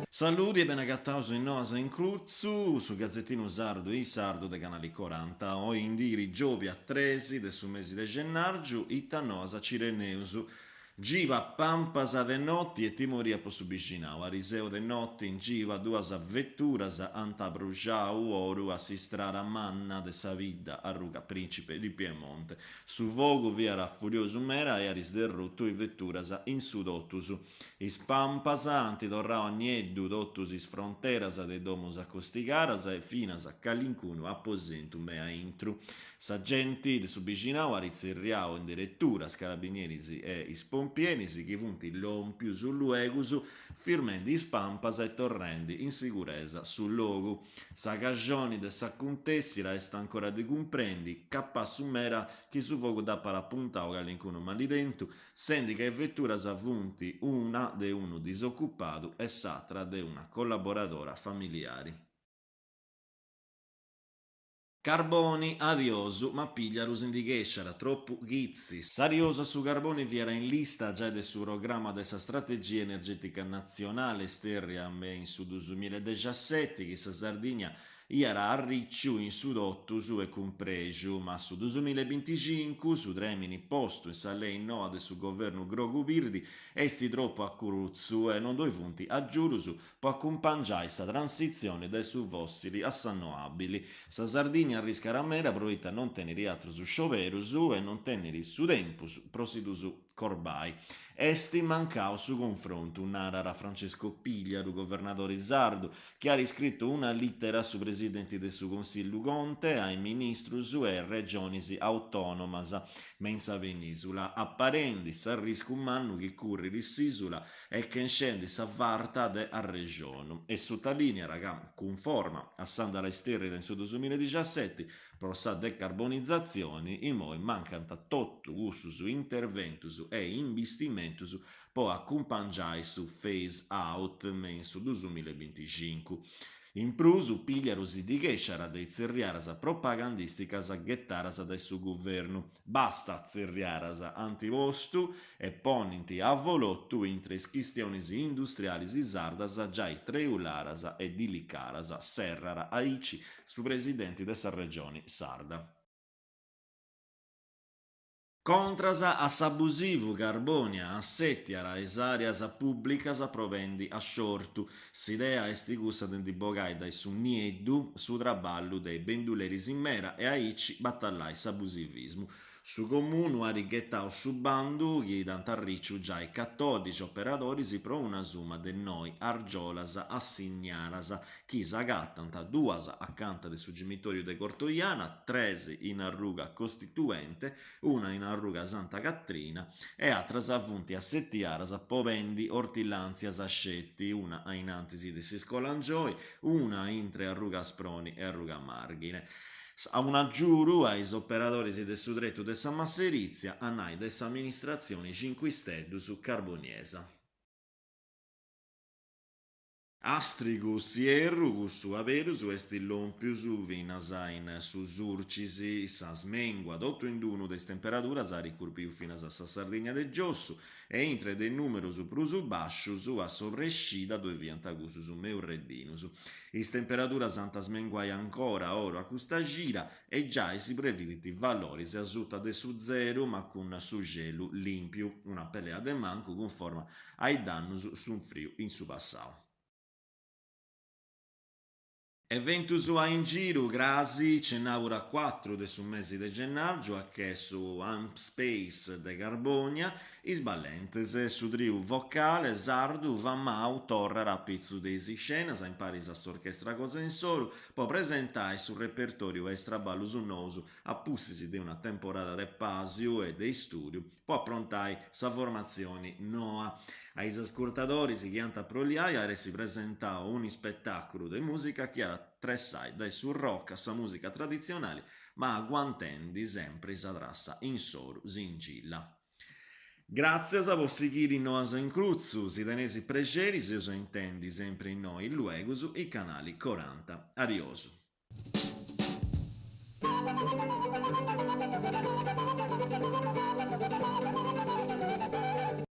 Saludi e benagataus in Noas in Crutzu, su gazetinu sardu in sardu de Canali Coranta. Oi in diri giòbia tresi de su mesi de gennàrgiu, ita noas ci teneus. Giba pampas de noti e timoria po su bixinau. Ariseu de noti in Giba duas veturas ant abruxau oru a s'istrada manna de sa bidda, arruga Principe di Piemonte. Su fogu fiat furiosu meda e at sderrutu is veturas in su totus. Is pampas ant torrau a nieddu totus is fronteras de is domus acostigadas e finas calincunu aposentu me a intru. Sa genti de su bixinau at tzerriau in deretura is carabinieris e is pompieris chi funt lòmpius luegus firmendi is pampas e torrendi in siguresa su logu. Sa caxoni de s'acuntèssida est ancora de cumprendi, capassu meda chi su fogu dd'apat apuntau calincunu malidentu, sendi ca is veturas funt una de unu disocupadu e s'atra de una collaboradora familiari. Carboni, adiosu, ma Pigliaru si ndi chèsciat, tropu chitzi. S'adiosu a su carboni fiat in lista giai de su programma de sa Strategia Energetica Natzionale stèrria me in su dusumilla e dexaseti chi sa Sardigna iat arriciu in su totus e cun prexu, ma su dusumilla e binticincu, su trèmini postu in sa lei noa de su governu grogu-birdi est tropu a curtzu e non ddoi funt agiudus Po acumpangiai sa transitzioni dae su fòssili a s'annoàbili, sa Sardigna arriscat meda proita non tenit atrus scioberus e non tenit su tempus pro si ddus corbai. Est mancau su cunfrontu, narat Francesco Pigliaru, governadori sardu, chi at iscritu una lìtera a su presidenti de su Consillu Conte, a is ministrus e is regionis autònomas me in sa penìsula, aparendi s'arriscu mannu chi currit s'ìsula e chenscendi sa farta de arrexonu, e sutalìniat ca, cunforma a s'àndala istèrrida in su dusumilla e dixaseti pro sa decarbonizatzioni, imoi mancant totu cussus interventus e imbistimentus po acumpangiai su phase out me in su dusumilla e binticincu. In prus, Pigliaru si ndi chèsciat de is tzerriadas propagandìsticas ghetadas dae su guvernu. Basta tzerriadas, ant postu e ponint avolotu intre is chistionis industrialis sardas giai treuladas e dilicadas, serrat aici su presidenti de sa Regioni sarda. Contras a s'abusivu Carbònia assètiat is àreas pùblicas pro bendi a sciortu. S'idea est cussa de ndi bogai dae su nieddu su traballu de is benduleris in mera e aici batallai s'abusivismu. Su Comunu at ghetau su bandu chi dd'ant arriciu giai catòdixi operadoris pro una suma de noi argiolas assignadas chi s'agatant duas acanta de su gimitòriu de Cortoiana, tres in arruga Costituente, una in arruga Santa Catrina e atras funt assetiadas po bendi ortilàntzias sceti, una a in antis de s'iscola Angioy, una intre arruga Asproni e arruga Màrghine. Un'agiudu a is operadoris de su tretu de sa masserìtzia, a nai de s'amministratzioni Cincu Isteddus carboniesa. Àstrigu s'ierru, cussu aberus, est lòmpius finas in su Surcis, sa smèngua totu in unu de is temperaduras at curpiu finas a sa Sardigna de giossu e intre de is nùmerus prus bàscius a s'obrescida ddoi fiant cussus meurreddinus. Is temperaduras ant a smenguai ancora oru a custa cida e giai si previdint valoris a suta de su zeru ma cun su xelu lìmpiu, una pelea de mancu cunforma a is dannus sunfriu in su passau. Eventus a in giru, crasi, cenàbura cuatru de su mesi de gennàrgiu a che su Amp Space de Carbònia, Is Balentes, su triu vocale sardu famau torrat a pitzus de is iscenas imparis a s'orchestra cosa insoru po presentai su repertòriu e is traballus nous a pustis de una temporada de pàsiu e de istùdiu po aprontai sa formatzioni noa. A is ascurtadoris chi ant a proliai at essi presentau un'ispetàculu de mùsica chi at a tressai dae su rock a sa mùsica traditzionali ma aguantendi sempri sa trassa insoru singilla. Gràtzias po sighiri Noas in Crutzu, si teneis prexeri s'eus a intendi sempri innoi luegus in Canali Coranta. Adiosu.